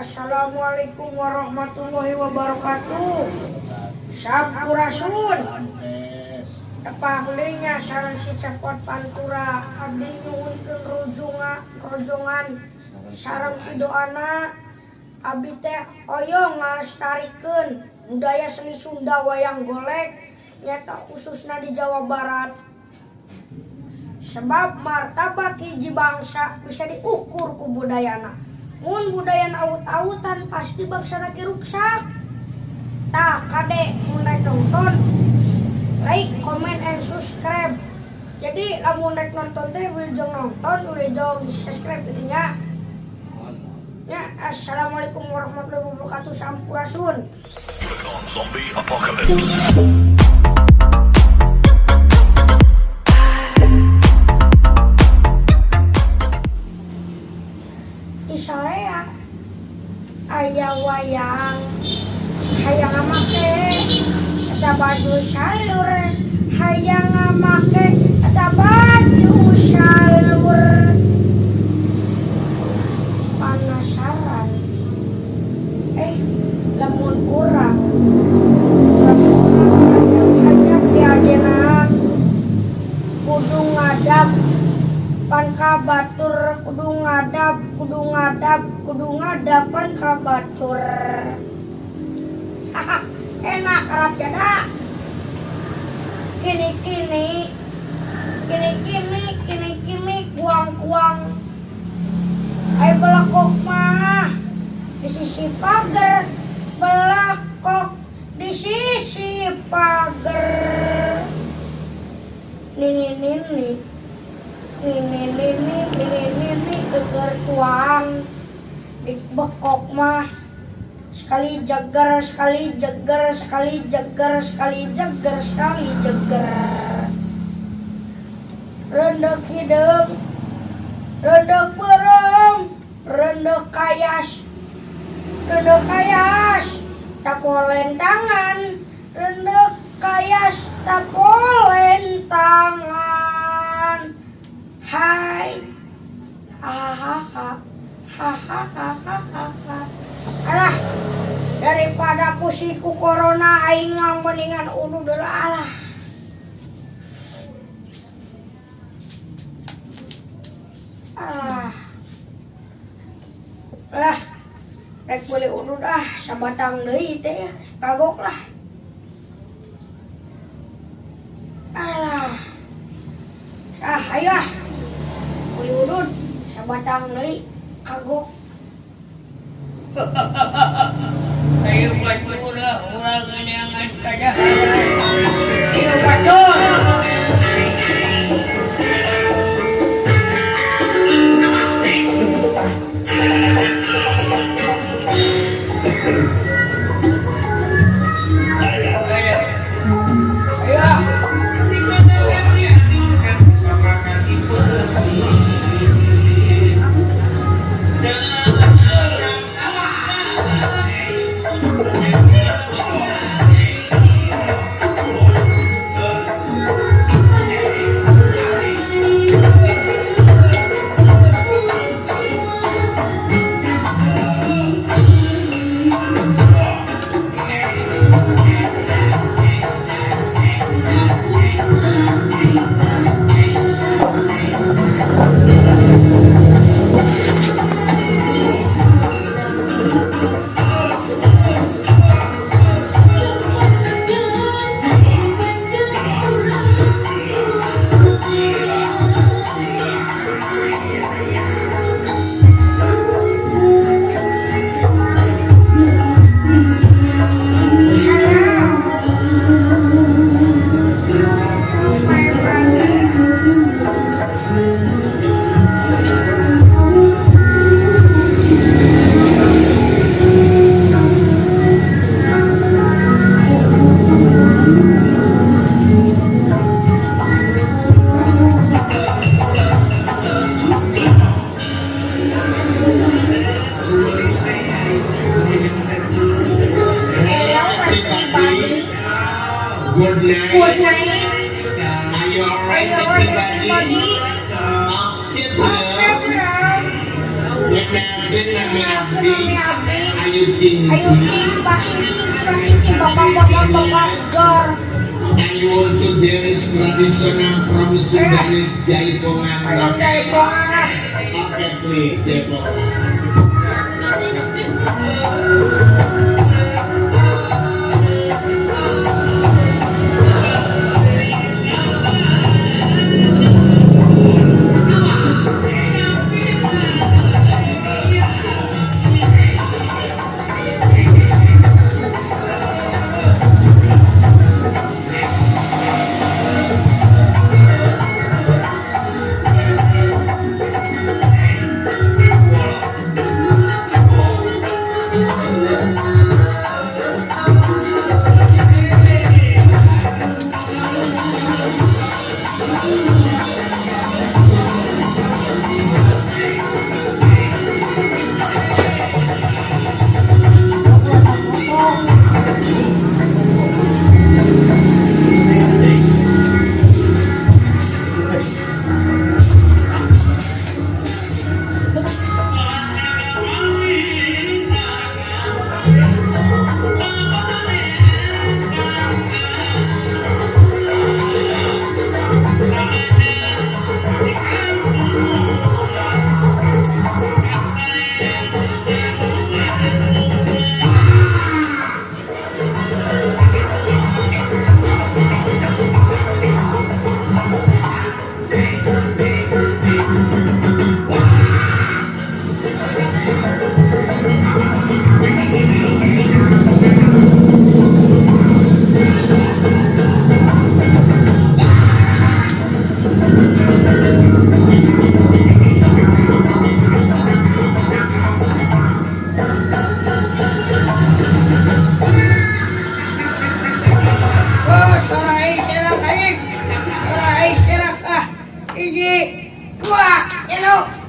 Assalamualaikum warahmatullahi wabarakatuh. Sampurasun. Tepang deui nya sareng si Cepot Pantura, abdi nyuhunkeun rujunga rojongan sareng pidoana. Abdi teh hoyong ngalestarikeun budaya seni Sunda wayang golek, nyata khususna di Jawa Barat, sebab martabat hiji bangsa bisa diukur ku budayana. Mun budayana awut-awutan, pasti bangsa ge ruksak. Tah, kade, mun rek nonton, like, comment, and subscribe. Jadi lamun rek nonton teh wilujeng nonton, wilujeng di subscribe gitu nya ya. Assalamualaikum warahmatullahi wabarakatuh. Sampurasun. Zombie Apocalypse. Di sorea aya wayang, hayang make eta baju salur, hayang make eta baju salur. Penasaran, eh, lamun urang, lamun urang hayang diajenan, kudu ngadap pan ka batur, kudu ngadap, kudu ngadap, kudu ngadap pan ka batur. Haha, enak kerap jada. Kini kini kini kini kini kini kuang kuang. Ayo, belakok mah di sisi pagar, belakok di sisi pagar. Nini nini nini nini nini nini geger tuang di bekok mah, sekali jagar, sekali jagar, sekali jagar, sekali jagar, sekali jagar. Rendek hideung, rendek beureum, rendek kayas, rendek kayas tapolen tangan, rendek kayas tapolen tangan. Hai, hahaha, hahaha. Alah, daripada pusing ku corona, aing mah mendingan udud lah. Alah, alah lah, rek beli udud ah, sabatang deui teh kagok lah. Alah, ah, ayo ah, beli udud sabatang deui kagok. Ayo batur lah, urang neangan kadaharan. Ayo batur. Ayo. Ayo. Hello, my brother. Hello, everybody. Good night. Good night. Are you Are alright, you alright, everybody? Okay, Okay, bro. bro. Good night, good night, Ini abdi. Ayu Ting. Ayu ting, bating ting, bating ting, bapak bapak bapak dor. And you want to dance traditional from Sudanese Jaipongan. Ayo jaipongan. Okay, please, Jaipongan. Oh, sorai serak aing. Sorai serak ah. Hiji, dua, tilu.